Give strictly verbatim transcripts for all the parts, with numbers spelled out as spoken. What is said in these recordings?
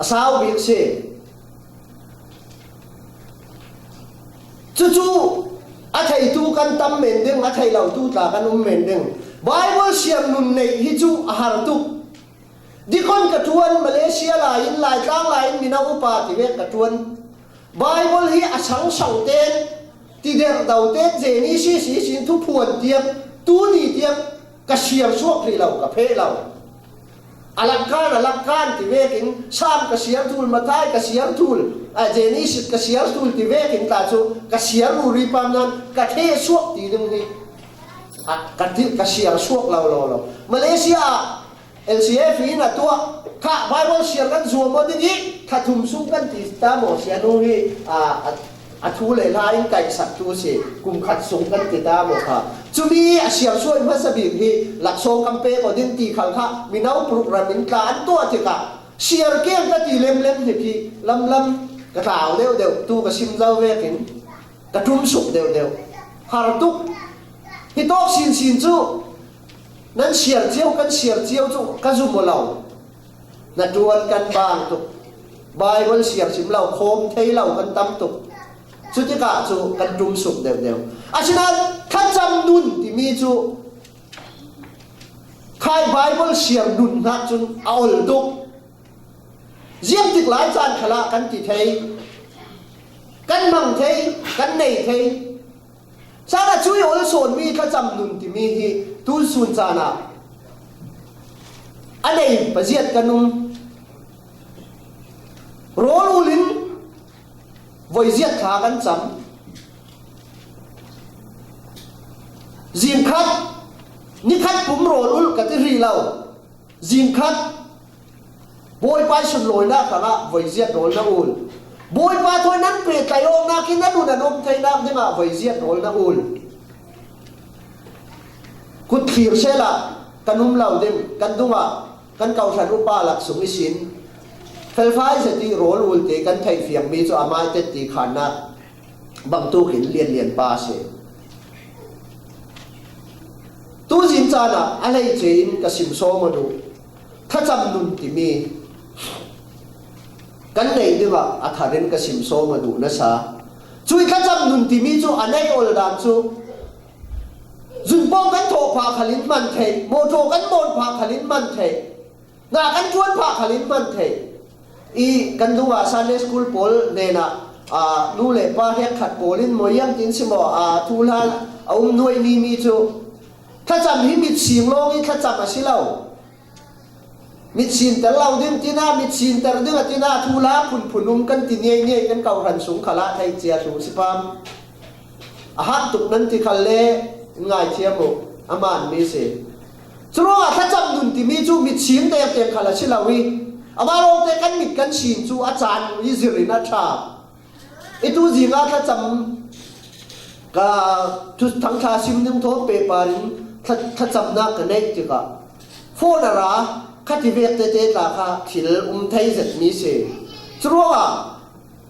A sau bik si. Cucu a theitu kan tam men ding, a thei lotu tla kan um men ding. Bible siar nun neih hi cu a har tuk. Dikon ka ṭuan, Malaysia lai-in, Laitlang lai-in, mino upa ti vek ka ṭuan. Bible hi a sangsang ten, ti derh do ten, Genesis ihsin Thuphuan tiang, tuni tiang ka siar suak rih lo, ka pheh lo. A lakkan, a lakkan ti vekin, Sam ka siar tul, Matthai ka siar tul, a, Genesis ka siar tul ti vekin tla cu ka siar ruri pam nan ka theh suak ti ding hi. A, ka ti, ka siar suak lo, lo, lo. Malaysia ah L C F in a tuah kha Bible siar kan zuam aw ding i, kha thum sung kan ti ta maw, sianu hi, a, a, a thu le hla in kaihsaktu si, kum khat sung kan ti ta maw kha. Cumi a siar suak hmasa bik hi, laksawng kan pek aw ding ti khal kha, mino program in tla an tuah tikah, siar keng ka ti lemlem hi khi, lamlam ka tlau deuhdeuh, tu ka sim zo vekin, ka ṭum suk deuhdeuh. Har tuk. Hi tawk sinsin cu, nan siar cio, kan siar cio cu ka zum aw lo. Na ṭuan kan bang tuk. Bible siar sim lo, khawm thei lo kan tam tuk. Cutikah cu kan ṭum suk deuhdeuh. Asinain thlacam nun timi cu khai Bible siar nun hnak cun a ol tuk. Ziangtik lai caan khalah kan ti thei, kan hmang thei, kan nei thei. Caan ah cui ol sawnmi thlacam nun timi hi tu sun caan ah a nei paziat kan um. Rawl ul in voi ziat thla kan cam. Zing khat, ni khat pum rawl ul ka ti rih lo. Zing khat, Bawipa i sunlawinak hrangah voi ziat rawl na ul. Bawipa thawi nan pehtlaih awknak in nan nun a nuam theinak dingah voi ziat rawl na ul. Kut thlir sehla kan um lo ding, kan dungah kan kawhhran upa lak sung ihsin felfai zet i rawl ul te kan theih fiangmi cu amai tetti khannak bangtuk in lianlian pa a si. Tuzing caan ah a hleice in ka sim sawm aw duh. Thlacam nun timi kan neih dingah a thar in ka sim sawm aw duh nasa. Cui thlacam nun timi cu a nei ol dan cu zunpawng kan thawh phah khal in hman theih, mawṭaw kan mawn phah khal in hman theih. Na kan ṭuan phah khal in hman theih. I kan dungah Sunday school pawl hnenah, aa, nu le pa hrekkhat pawl in maw iang tin si maw, aa, thuhla a um nuai nimi cu thlacam hi mit sing lawng i thlacam a si lo. Mit sinter lo ding tina, mit sinter ding a tina, thuhla phunphun um kan ti niainiai kan kawhhran sung khalah theih cia hlu si pam. A hak tuk nan ti khal le in ngaithiam uh, a manmi si. Curuangah thlacam nun timi cu mit sing tektek khal a si lo i, amah lawngte kan mit kan sin cu a caan i zir in a ṭha. I tu zingah thlacam ka thu thangṭha sim ning thawn pehpar in thla-, thlacamnak ka neih tikah phone a ra, kha ti vek tete tla kha thil um thei zetmi si. Curuangah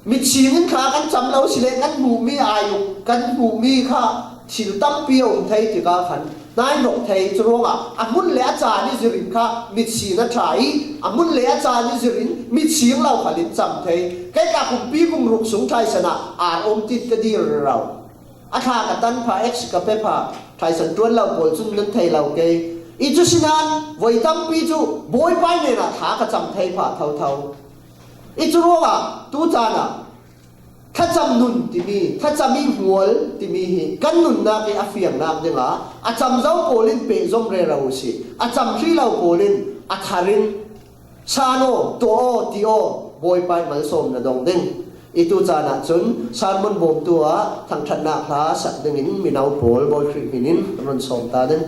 mit sing in kha kan cam lo si le kan hmuhmi ai uh, kan hmuhmi kha thil tampi a um thei tikah khan nai hnok thei. Curuangah a hmun le a caan i zir in kha mit sing a ṭha i, a hmun le a caan i zir in mit sing lo khal in cam thei. Kei tla kumpi kum ruk sung thaisan ah ar um tit ka dir rero. A thla ka tan phah, ex ka pe phah, thaisan ṭuan lo pawl cun nan thei lo kei. I cu sinain voi tampi cu Bawipa hnenah thla ka cam thei phah thotho. I cu ruangah tu caan ah thlacam nun timi, thlacam i hmual timi hi kan nunnak i a fiangnak dingah a cam zo pawl in pehzom rero usih. A cam hrih lo pawl in a thar in, "San aw, tuah aw," ti aw, Bawipa i malsawmna dong ding. I tu caan ah cun sermon bawmtu ah thangṭhatnak hla sak dingin mino pawl Bawi Khrih hmin in run sawm ta ding.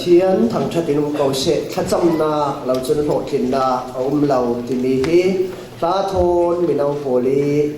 Pathian thangṭhat in um ko seh, thlacamnak lo cun hlawhtlinnak a um lo timi hi hla thawn mino pawl i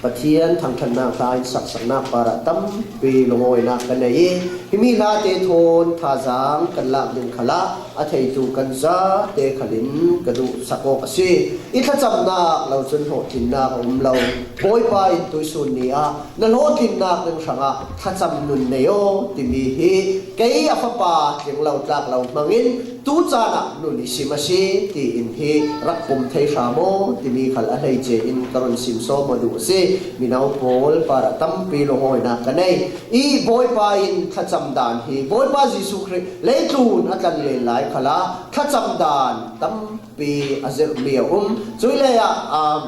Pathian thangṭhatnak hla in saksaknak parah tampi lungawinak ka nei i, himi hlate thawn thazaang kan lak ding khalah a theitu kan zate khalin ka duhsak awk a si. I thlacamnak lo cun hlawhtlinnak a um lo. Bawipa in tuisun ni ah na hlawhtlinnak ding hrangah thlacam nun nei aw timi hi kei a fapa tling lo tlak lo hmangin tu caan ah nun i sim a si tiin hi rak pum thei hram aw timi khal a hleice in ka run sim sawm aw duh a si. Mino pawl parah tampi lungawinak ka nei i Bawipa in thlacam dan hi Bawipa Jesuh Khrih leitlun a tlan len lai khalah thlacam dan tampi a zirhmi a um. Cuih lei ah, um,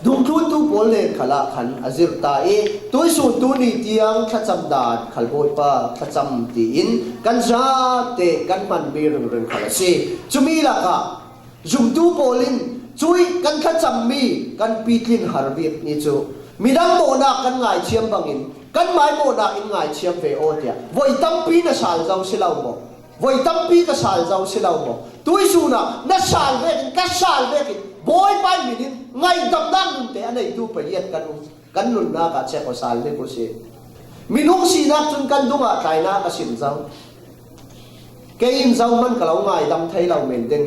dungthluntu pawl nen khalah khan a zirh ta i tuisun tu ni tiang thlacam dan khal Bawipa thlacam tiin kan zate kan hmanmi ringring khal a si. Cumi lakah zumtu pawl in cuih kan thlacammi kan pitlin har bik ni cu midang mawhnak kan ngaithiam bangin kanmai mawhnak in ngaithiam ve aw tiah voi tampi na sal zo si lo maw? Voi tampi ka sal zo si lo maw? Tuisun ah na sal vekin ka sal vekin Bawipa min in ngaihdamnak nunte a neitu pariat kan um. Kan nunnak ah check aw sal bik uh si. Minung sinak cun kan dungah tlainak a sim zo. Kei in zohman ka lo ngaidam thei lo men ding.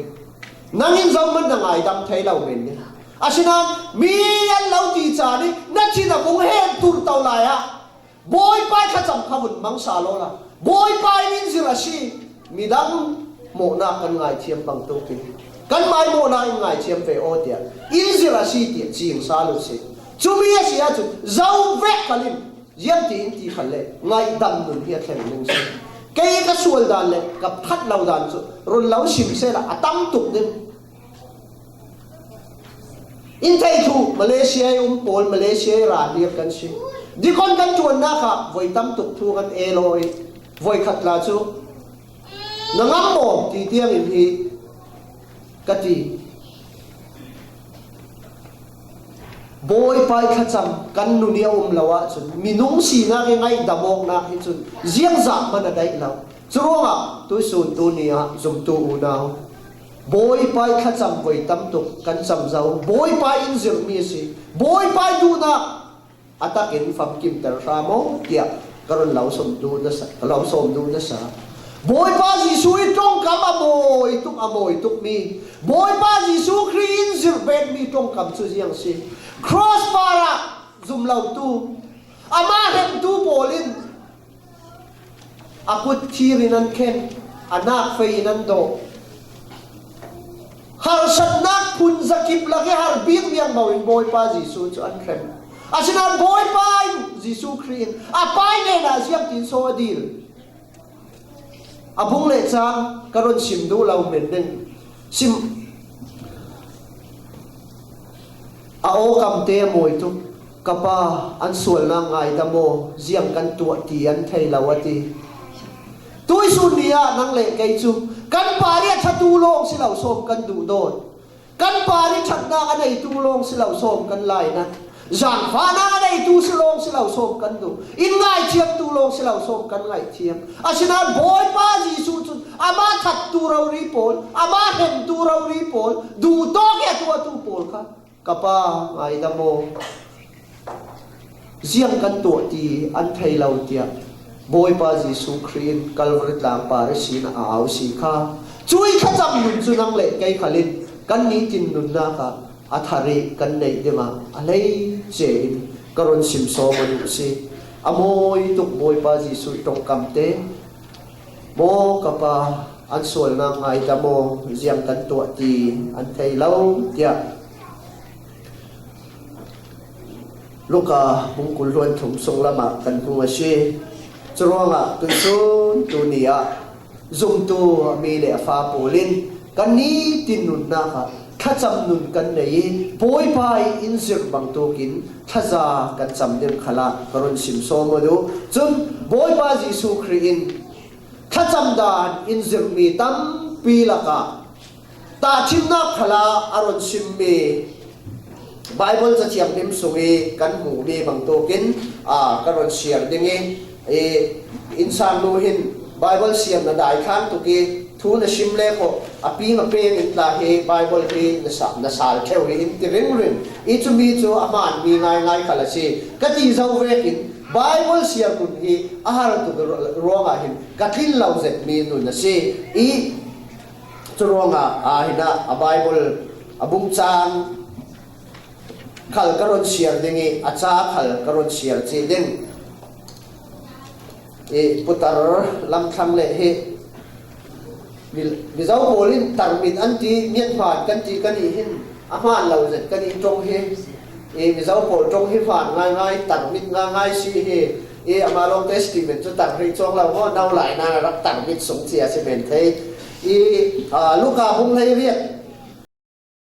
Nang in zohman na ngaidam thei lo men ding. Asinain mi an lo ti caan i na thin a vung hen tur to lai ah Bawipa i thlacam kha vun mang sal awla Bawipa in in zirh a si. Midang mawhnak kan ngaithiam bangtuk in kanmai mawhnak in ngaithiam ve aw tiah in zirh a si tiah cing sal uh si. Cumi a si ahcun zo vek khal in ziangti in ti khal le ngaihdam nun hi a thleng ning si. Kei ka sual dan le ka phat lo dan cu run lo sim sehla a tam tuk ding. In thei thluh Malaysia i um pawl Malaysia i ralhir kan si. Dikon kan ṭuannak ah voi tam tuk thu kan el aw i voi khat tla cu na ngam maw ti tiangin hi ka ti. Bawipa i thlacam kan nun i a um lo ahcun minung sinak i ngaihdam awknak hi cun ziangzah hman a daih lo. Curuangah tuisun tu ni ah zumtu unau Bawipa i thlacam voi tam tuk kan cam zo. Bawipa in zirhmi a si. Bawipa i duhnak a takin famkimter hram aw tiah ka run lo sawm duh nasa, ka lo sawm duh nasa. Bawipa Jesuh i ṭongkam a mawi tuk, a mawi tukmi Bawipa Jesuh Khrih in zirh betmi ṭongkam cu ziang si. Cross parah zum lotu, amah hremtu pawl in a kut thir in an khen, a nak fei in an dawh. Harsatnak phun zakip lak i har bik miangmo in Bawipa Jesuh cu an hrem. Asinain Bawipa in Jesuh Khrih in a Pa i hnenah ziangtin so a dil. A bung le cang ka run sim duh lo men ding. Sim a aw kamte a mawi tuk. Ka pa, an sualnak ngaidam aw, ziang kan tuah ti an thei lo a ti. Tuisun ni ah nang le kei cu kan par i a ṭhatu lawng si lo sawm kan duhdawt. Kan par i ṭhatnak a neitu lawng si lo sawm kan lainat. Zaangfahnak a neitu si lawng si lo sawm kan duh. In ngaithiamtu lawng si lo sawm kan ngaihthiam. Asinain Bawipa Jesuh cun amah thattu rori pawl, amah hremtu rori pawl, duhtawk i a tuahtu pawl kha ka pa, ngaidam aw, ziang kan tuah ti an thei lo tiah Bawipa Jesuh Khrih in Calvary tlang par ihsin a au si kha. Cuih thlacam nun cu nang le kei khal in kan nitin nunnak ah a thar i kan neih dingah a hleice in ka run sim sawm a duh si. A mawi tuk Bawipa Jesuh i ṭongkamte. Maw ka pa, an sualnak ngaidam aw, ziang kan tuah ti an thei lo tiah Luka bung kul hluan thum sunglam ah kan hmu a si. Curuangah tuisun tu ni ah zumtu a mi le a fa pawl in kan nitin nunnak ah thlacam nun kan nei i Bawipa i in zirh bangtuk in thaza kan cam ding khalah ka run sim sawm aw duh. Cun Bawipa Jesuh Khrih in thlacam dan in zirhmi tampi lakah tahṭhimnak khalah a run simmi Baibal Cathiang him sung i kan hmuhmi bangtuk in, aa, ka run siar ding i, i innsang nu hin Bible siam na dai thlang tuk i, thu na sim le khawh a ping a peng in tla hi Bible hi na sa, na sal theu hi in ti ringring. I cumi cu a hmaan mi ngaingai khal a si. Ka ti zo vekin Bible siam nun hi a har tuk ruangah hin ka tlin lo zetmi nun a si. I cu ruangah a hin a Bible a bungcang khal ka run siar ding i a ca khal ka run siar cih ding. I putar lamthlang le hi mi, Mizo pawl in tarmit an ti, mian hmaan kan ti kan i hin a hmaan lo zet kan i ṭong hi. I Mizo pawl ṭong hi hmaan ngaingai, tarmit ngaingai si hi. I amah lawng testament cu tar hrih cuang lo maw, no lai nan a rak tarmit sung cia si men thei. I, aa, Luka bung hleiriat